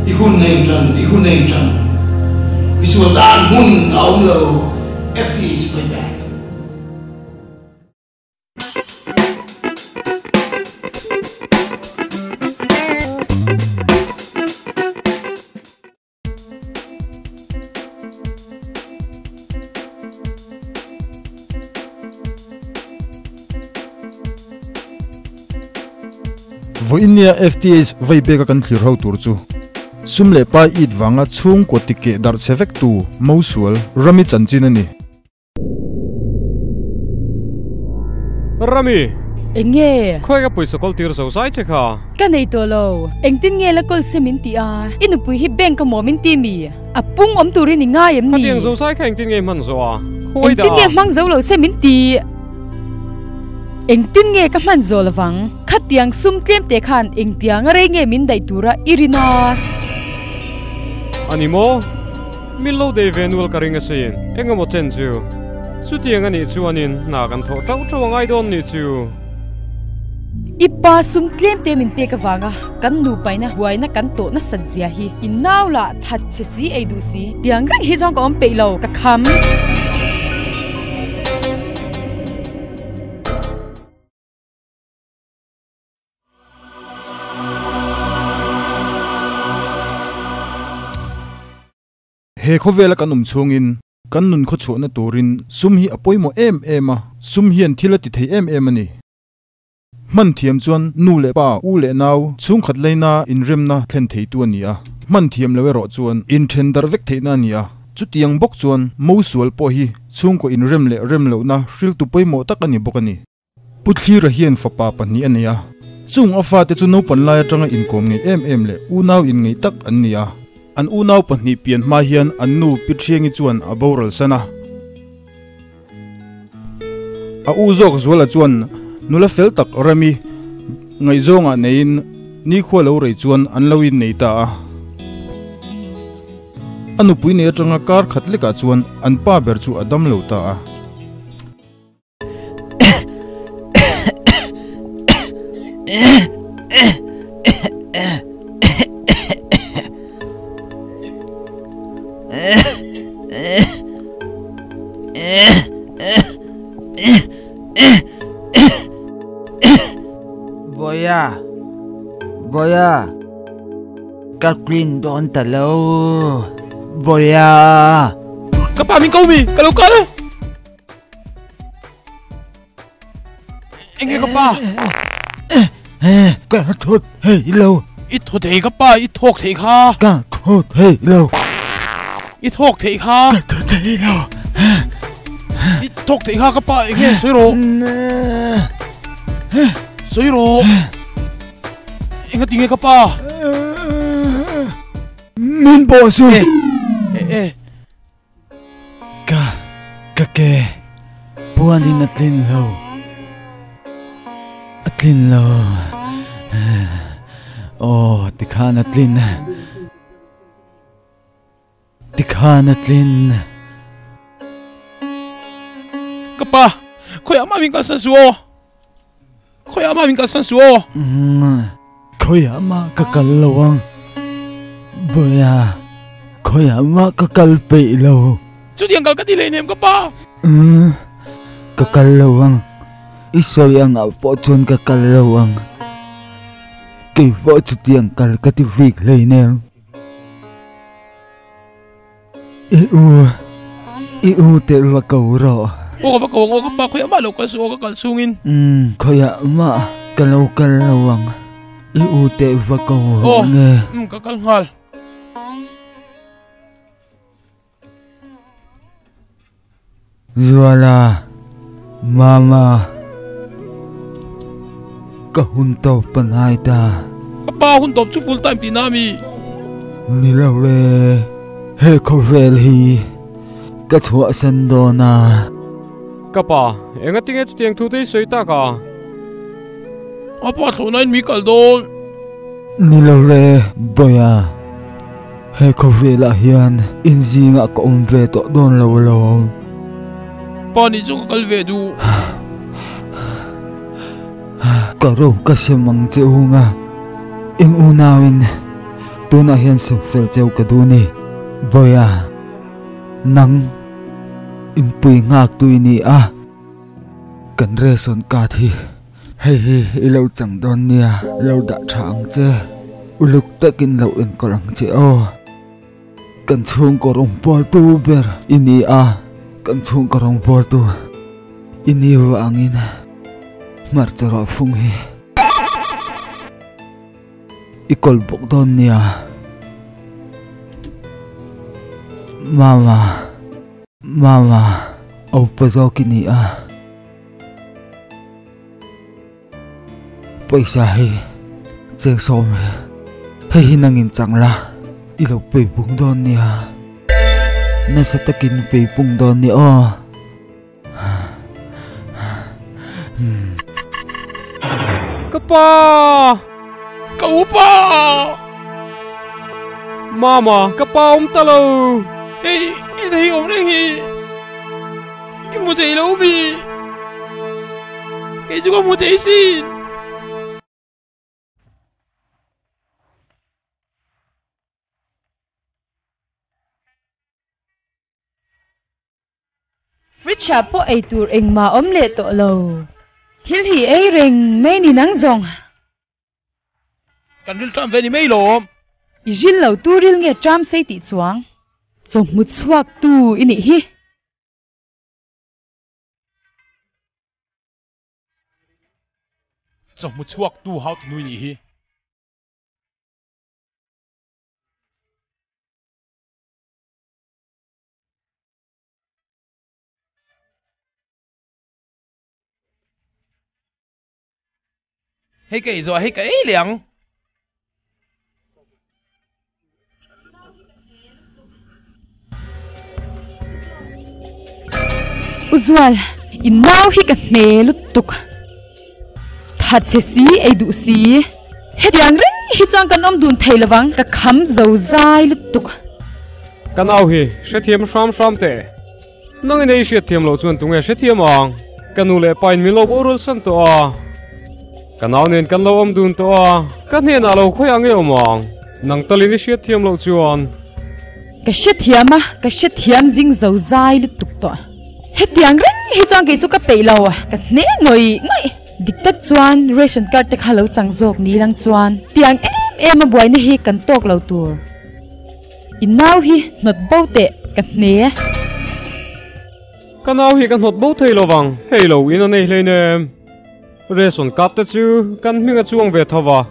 I hun a inṭan, i hun a inṭan. Misual tan hmun a awm lo, FTH Playback. Vawiinnia FTH vei peka kan thlir ho tur chu sum leh pai it vanga chhungkaw tikeh darh chhe vek tu Mosual Rami chanchin a ni. Rami! Eng nge? Khawi ka pawisa kawl tir zo zai che kha? Ka nei tawh lo. Engtin nge la kawl se min ti a? I nupui hi bank a maw min ti mi? A pung awm turin i ngai em ni? Khatiang zo zai kha engtin nge hman zawh a? Khawi dah a? Engtin nge hmang zo lo se min ti? Engtin nge ka hman zawh lovang? Khatiang sum tlem te khan engtiang a rei nge min daih tura i rin a? A ni maw? Min lo dei ve nual ka ring asin, eng emaw chen chu. Chutiang a nih chuanin hna kan thawh ṭauh ṭauh a ngai dawn nih chu. I pa sum tlem te min pek avanga kan nupaina buaina kan tawh nasat zia hi i nau lah that che si ei duh si tiang reng hi chuan ka awm peih lo, ka kham. He khawvela kan awm chhungin kan nun khawchhuahna turin sum hi a pawimawh em em a, sum hian thil a ti thei em em a ni. Hman thiam chuan nu leh pa, u leh nau, chhungkhat leina inremna thlen theitu a ni a, hman thiam lo erawh chuan inthen darh vek theihna a ni a. Chutiang bawk chuan mosual pawh hi chhungkaw inrem leh rem lohna hriltu pawimawh tak a ni bawk a ni. Pu Thlira hian fapa pahnih a nei a, chung a fate chu naupan lai atanga inkawm ngei em em leh unau inngeih tak an ni a. An unau pahnih pian hma hian an nu Pi Thiangi chuan a boral san a. A u zawk Zuala chuan nula fel tak Remi ngaihzawngah neiin nikhua lo rei chuan an lo innei ta a. A nupui nei atanga kar khat lekah chuan an pa ber chu a dam lo ta a. Boya, Boya, ka clean dawn ta lo, Boya. Ka pa min ko mi, ka lo kal. Enge ka pa? Ka thaw thei lo. I thaw thei ka pa, i thawk thei kha. Ka thaw thei lo. I thawk thei kha. Ka thaw thei lo. I thawk thei kha ka pa, enge sawi rawh. Sawi rawh. Enga tinge ka pa? Min pawh su. E, e. Ka ka ke puanin a tlin lo a tlin lo aw tikhan a tlin tikhan a tlin. Ka pa khawiah mah min kalsan suh aw khawiah mah min kalsan suh aw. Khawiah mah ka kal lo ang Bawiha khawiah mah ka kal peih lo. Chutiang kal ka ti hleinem ka pa. Ka kal lo ang i sawi angah pawh chuan ka kal lo ang kei pawh chutiang kal ka ti bik hleinem. I u, i u te va ko rawh. Aw ka va ko ang aw ka pa khawiah mah lo kal suh aw ka kal chhungin. Umm khawiah mah ka lo kal lo ang i u te va ko rawh nge. Aw umm ka kal nghal. Zuala, Mama, ka hun tawp ka ngai ta. Ka pa hun tawp chu full time tihna a mi? Ni lo e, he khawvel hi ka chhuahsan dawn a. Ka pa, engatinge chutiang thu te hi sawi tak a? A pa thlawhnain mi kal dawn. Ni lo e, Bawiha. He khawvelah hian in zingah ka awm ve tawh dawn lo alawm. Pa nih chu ka kal ve duh. Ka ro ka sem ang che u nga, eng unauin Tunah hian sawi fel cheu ka duh ni. Bawiha, nang inpui nghak tu i ni a, kan ration card hi hei hi i lo chang dawn nia, lo dah tha ang che. Uluk takin lo enkawl ang che aw. Kan chhungkaw rawngbawltu ber i ni a, kan chhungkaw rawngbawltu i ni vangin hmarcha rawh fung hi i kawl bawk dawn nia. Mama, mama, aupa zawk i ni a. Pawisa hi cheng sawm hi hei hi nangin chang la i lo pei pung dawn nia nasa takin pei pung dawn nia aw. Ka pa! Ka upa! Mama, ka pa awm ta lo! Hei, i thei awm reng hi. I hmu thei lo mi? Kei chu ka hmu thei sin. Fridge ah pawh ei tur engmah awm leh tawh lo. Thil hi ei reng mai ni nang zawng. Kan ril ṭam ve ni mai lawm. I ril lo tu ril nge ṭam sei tih chuang chawhmu chhuak tu i nih hi. Chawhmu chhuak tu hau tu nu i nih hi. Hei ka ei zawh hei ka ei leh ang. U Zual, i nau hi ka hne lutuk. Tha che si, ei duh si. Hetiang reng hi chuan kan awm dun thei lovang, ka kham zo zai lutuk. Ka nau hi hrethiam hram hram teh. Nangin ei hriatthiam loh chuan tunge hrethiam ang? Ka nu leh pa in min lo boral san tawh a, ka nau nen kan lo awm dun tawh a, ka hnenah lo khawi ang nge awm ang? Nang talin i hriatthiam loh chuan. Ka hrethiam a, ka hrethiam zing zo zai lutuk tawh. Hetiang reng hi chuan kei chu ka peih lo, ka hne ngawih ngawih. Dik tak chuan ration card te kha lo chang zawk ni lang chuan tiang em em a buaina hi kan tawk lo tur. I nau hi hnawt bo teh ka hne. Ka nau hi ka hnawt bo thei lo vang, hei lo in a nei hleinem. Ration card te chu kan hming a chuang ve tho va,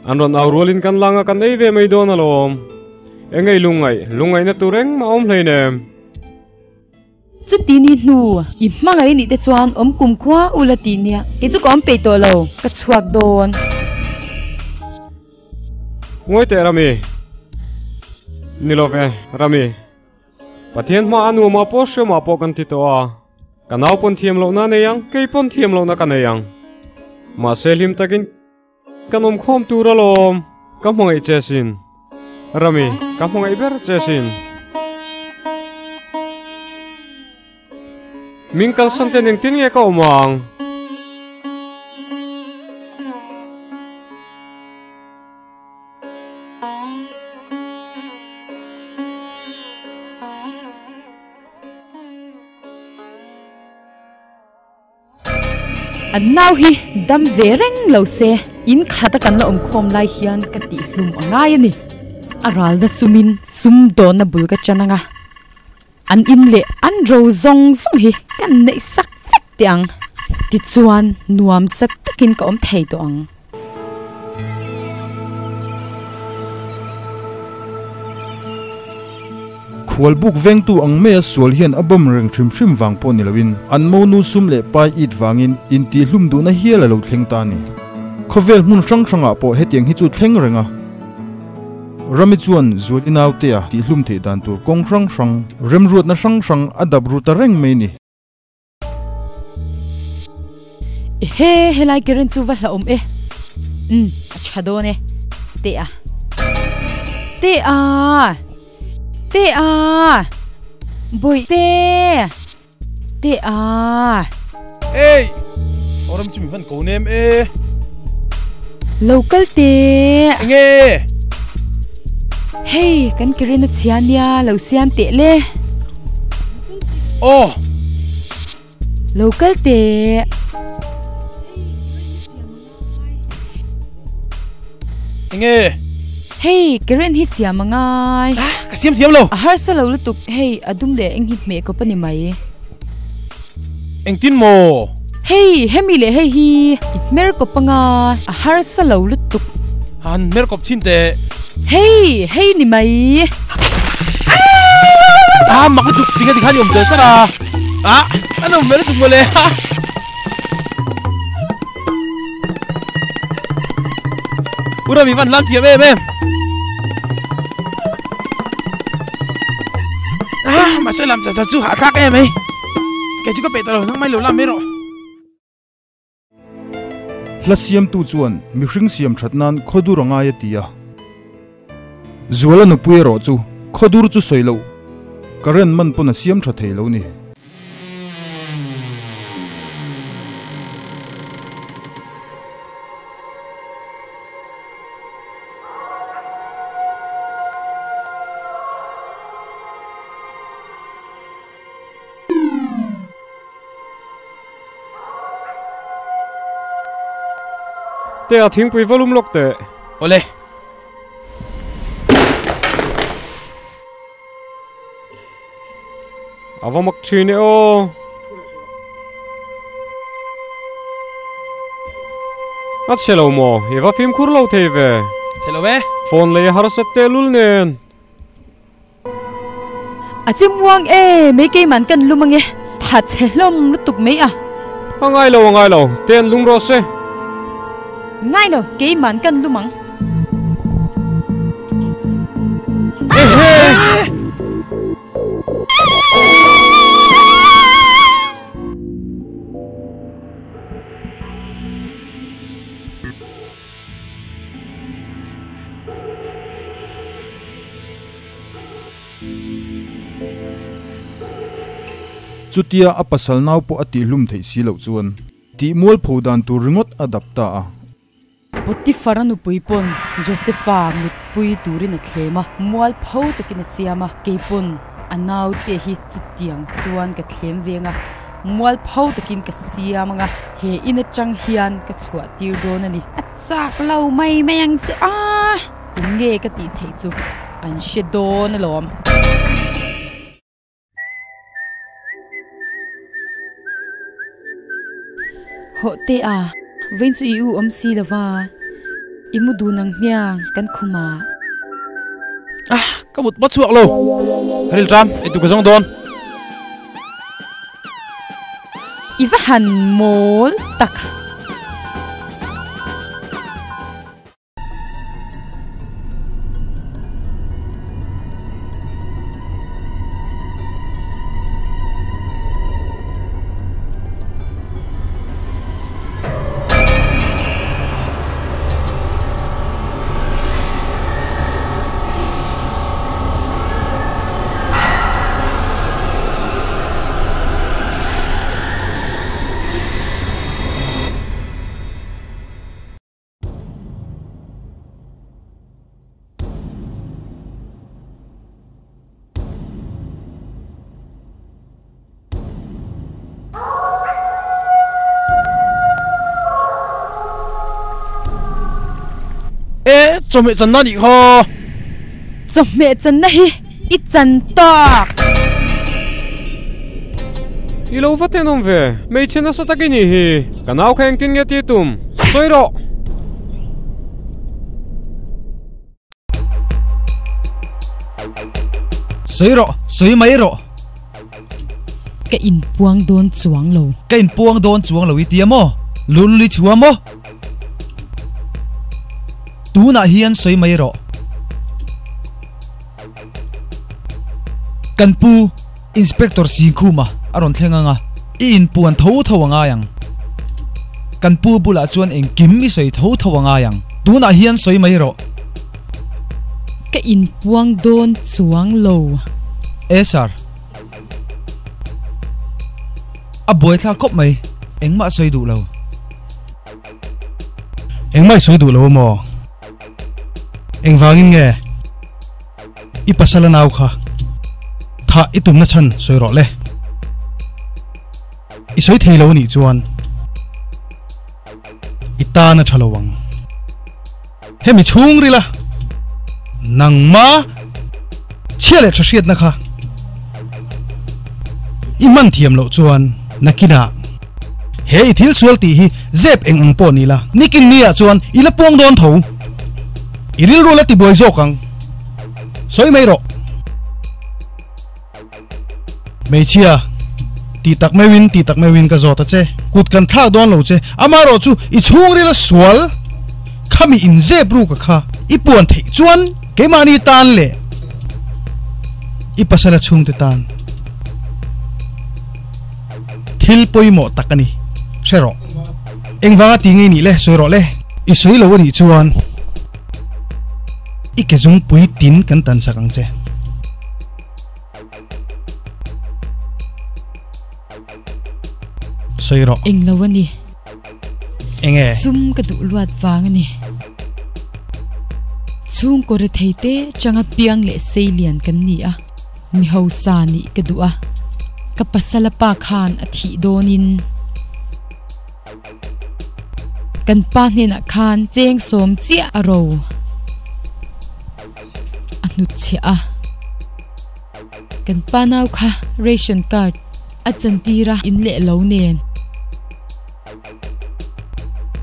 an rawn au rualin kan langa kan ei ve mai dawn alawm. Engei lungngaih, lungngaihna tur engmah a awm hleinem. Chuti ni hnu i hmangaih nih te chuan awm kum khua ula tih nia, kei chu ka awm peih tawh lo, ka chhuak dawn. Ngawi teh Rami. Ni lo ve, Rami. Pathian hma a nuamah pawh hriamah pawh kan ti tawh a. Ka nau pawn thiam lohna a nei ang, kei pawn thiam lohna ka nei ang. Mahse hlim takin kan awm khawm tur alawm, ka hmangaih che sin. Rami, ka hmangaih ber che sin. Min kalsan ten engtin nge ka awm ang? An nau hi dam ve reng lo se, in khat a kan la awmkhawm lai hian ka tihhlum a ngai a ni. A ralna sumin sum dawnna bul ka chan ang a. An in leh an ro zawng zawng hi kan neih sak vek teh ang. Tichuan nuam sa takin ka awm thei tawh ang. Khualbuk vengtu ang maia sual hian a bawm reng hrim hrim vang pawh ni loin an monu sum leh pai it vangin intihhlum duhna hial a lo thleng ta a ni. Khawvel hmun hrang hrangah pawh hetiang hi chu thleng reng a. Rami chuan Zuali nautea tihhlum theih dan tur kawng hrang hrang, remruatna hrang hrang a dap ru ta reng mai ni. Ehe, helai keren chu va hlauhawm e. Umm, a tha dawn e. Teh a. Teh a! Teh a! Bawihte! Teh a. Ei! Aw ram chu mi hman ko nem e. Lo kal teh. Enge? Hei kan Kirin a chhia nia lo siam teh le. Aw. Lo kal teh. Enge? Hei Kirin hi siam a ngai. Ah, ka siam thiam lo. A harsa lo lutuk hei a dum leh eng hi hmeh kawp a ni mai. Engtin maw? Hei, hemi leh hei hi i hmer kawp anga a harsa lo lutuk. Han hmer kawp chhin teh. Hei, hei ni mai. Ah, mak lutuk tinge tikhan i awm char char a. Ah, an awm ve lutuk mawle. U Rami van lam thiam em em. Ah, mahse lam char char chu hahthlak em ai. Kei chu ka peh tawh lo, nang mai lo lam mai rawh. Hla siamtu chuan mihring siam that nan khawdur a ngai a ti a. Zuala nupui erawh chu khawdur chu sawi loh current man pawn a siam tha thei lo ni. Te a thingpui va lum lawk teh. Awle. A va mak thin e aw. A chhe lo maw? I va fimkhur lo thei ve. Chhe lo e. Phone lei harsat teh lul nen. A chim uang e, mai keiman kan lum ange, tha chhe hlawm lutuk mai a. A ngai lo, a ngai lo, te an lum rawh se. Ngai lo, keiman kan lum ang. Ehe! Chutia a pasal nau pawh a tihhlum theih si loh chuan tih mualpho dan tur ringawt a dap ta a. Potifara nupui pawn Josefa mutpui turin a thlem a, mualpho takin a siam a, kei pawn a naute hi chutiang chuan ka thlem veng a, mualpho takin ka siam ang a, he in atang hian ka chhuah tir dawn a ni. A chak lo mai mai ang chu a! Eng nge ka tih theih chu an hre dawn alawm. Hawh teh a, vawiin chu i u awm si lo va, i mu dun ang hmiang kan khum a. Ah, ka mut bawt chhuak lo. Ka rilṭam, eitu ka zawng dawn. I va han mawl tak. E, chawhmeh channa nih kha. Chawhmeh channa hi i chan tawk. I lo va tenawm ve, hmeichhe nasa tak i nih hi. Ka nau kha engtin nge tih tum? Sawi rawh! Sawi rawh, sawi mai rawh. Ka inpuang dawn chuang lo. Ka inpuang dawn chuang lo i tia maw? Lul i chhua maw? Tunah hian sawi mai rawh. Kan pu Inspector Singkhuma a rawn thleng ang a, i inpuan tho tho a ngai ang. Kan pu bulah chuan engkim i sawi tho tho a ngai ang. Tunah hian sawi mai rawh. Ka inpuang dawn chuang lo. E sir. A buaithlak khawp mai, engmah sawi duh lo. Engmah i sawi duh lo maw? Engvangin nge? I pasal a nau kha thah i tumna chhan sawi rawh le. I sawi thei lo anih chuan i tan a tha lo ang. Hemi chhung rila nangma chhia leh tha hriatna kha i hman thiam loh chuan nakinah he i thil sual tih hi zep eng ang pawh ni la, nikin niah chuan i la puang dawn tho. I rilru la tibuai zawk ang. Sawi mai rawh. Hmeichhia, Ti tak meuhin, ti tak meuhin ka zawt a che. Kut kan thlak dawn lo che. Amaherawhchu i chhungril a sual khami inzep ruk a kha i puan theih chuan keimahni tan leh i pasala chhungte tan thil pawimawh tak a ni. Hre rawh. Engvanga ti ngei nih le, sawi rawh le. I sawi lo a nih chuan i ke zungpui tin kan tan sak ang che. Sawi rawh. Eng lo a ni. Eng e? Sum ka duh luat vang a ni. Chhungkaw rethei te changa piang leh sei lian kan ni a, mi hausa nih ka duh a. Ka pasala pa khan a thih dawnin kan pa hnenah khan cheng sawm chiah a ro. A hnutchhiah a. Kan pa nau kha ration card a chantir a in leh lo nen.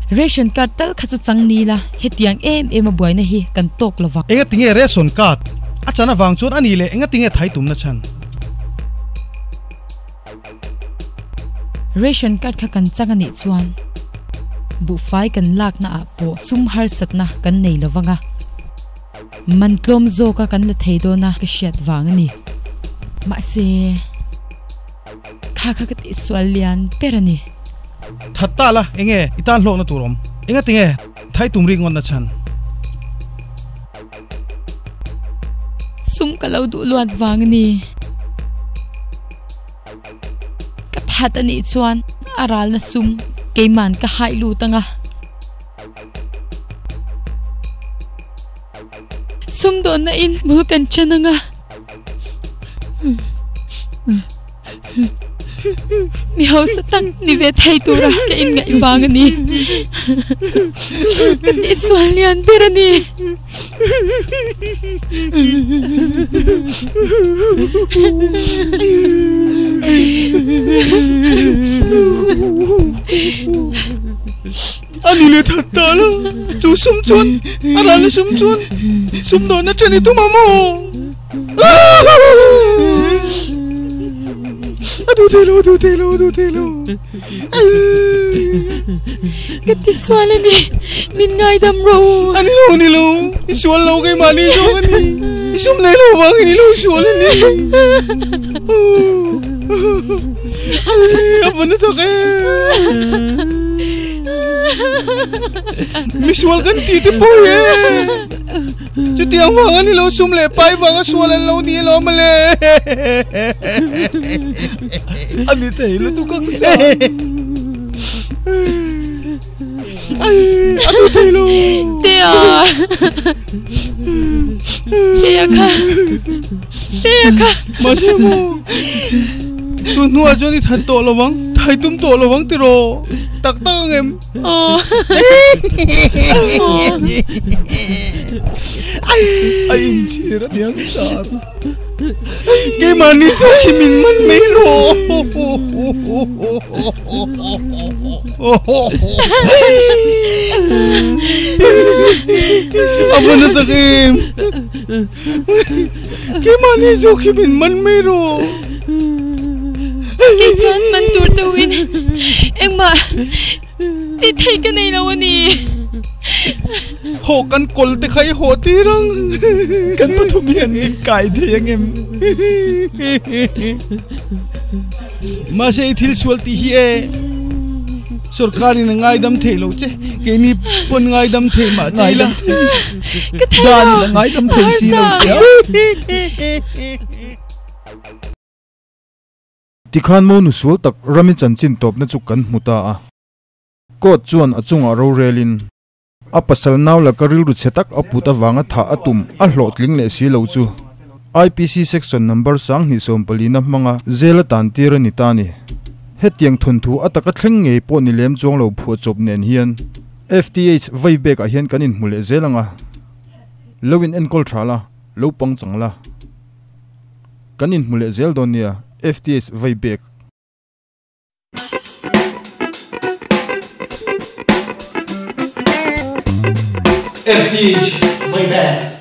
Ration card tal kha chu chang ni la, hetiang em em a buaina hi kan tawk lo vang. Enga tinge ration card a chan avang chuan a ni leh enga tinge thai tumna chhan? Ration card kha kan chang a nih chuan buhfai kan lakna ah pawh sum harsatna kan nei lo vang a. Man tlawm zawka kan la thei dawn a ka hriat vang a ni. Mahse, kha kha ka tihsual lian ber a ni. That ta la, enge i tan hlawkna tur awm? Enga tinge thai tum rik ngawtna chhan? Sum ka lo duh luat vang a ni. Ka that a nih chuan a ralna sum keiman ka haih lut ang a. Sumdawnna in bul kan chen ang a. Mi hausa tak ni ve thei tura ka inngaih vang a ni. Ka tihsual lian ber a ni. A ni leh that ta la, chu sum chuan a ral na sum chuan sum dawn a then i tum a maw? A duh thei lo, a duh thei lo, a duh thei lo. Ka ti sual a ni, min ngaidam rawh u. A ni lo, a ni lo, i sual lo keimahni zawk a ni. I sum nei lo vangin i lo sual a ni. A va na tak e. Misual kan ti te pawh hi e. Chutiang vang a ni lo, sum leh pai vanga sual an lo ni alawm mawle. A ni thei lutuk ang sa. Ai, a duh thei lo. Tea. Tea kha. Tea kha. Mahse maw, tun hnuah chuan i that tawh lovang, thai tum tawh lovang tiraw? Tak tak ang em? Aw. A inchhir a niang sar. Keimahni chu khi min man mai rawh. A va na tak em. Keimahni chu khi min man mai rawh. Kei chuan man tur chauhin engmah tih theih ka nei lo a ni. Haw kan kawl te kha i haw tir ang. Kan pathum hian min kai thei ang em? Mahse i thil sual tih hi e sorkarin a ngaidam thei lo che keini pawn ngaidam thei mah che ila. Ka thei lo. Danin a ngaidam thei si lo che a. Tikhan monu sual tak rami chanchin tawpna chu kan hmu ta a. Court chuan a chungah rorelin a pasal nau laka rilru chhe tak a put avanga thah a tum a hlawhtling leh si lo chu. IPC section number 2014 na hmanga zela tan tir ani ta ni. Hetiang thawnthu a taka thleng ngei pawh ni lem chuang lo phuah chawp nen hian FTH vai bek ah hian kan inhmu leh zel anga lo in enkawl tha la, lo pang chang la. Kan inhmu leh zel dawn nia FTH vai bek. FTH vai bek.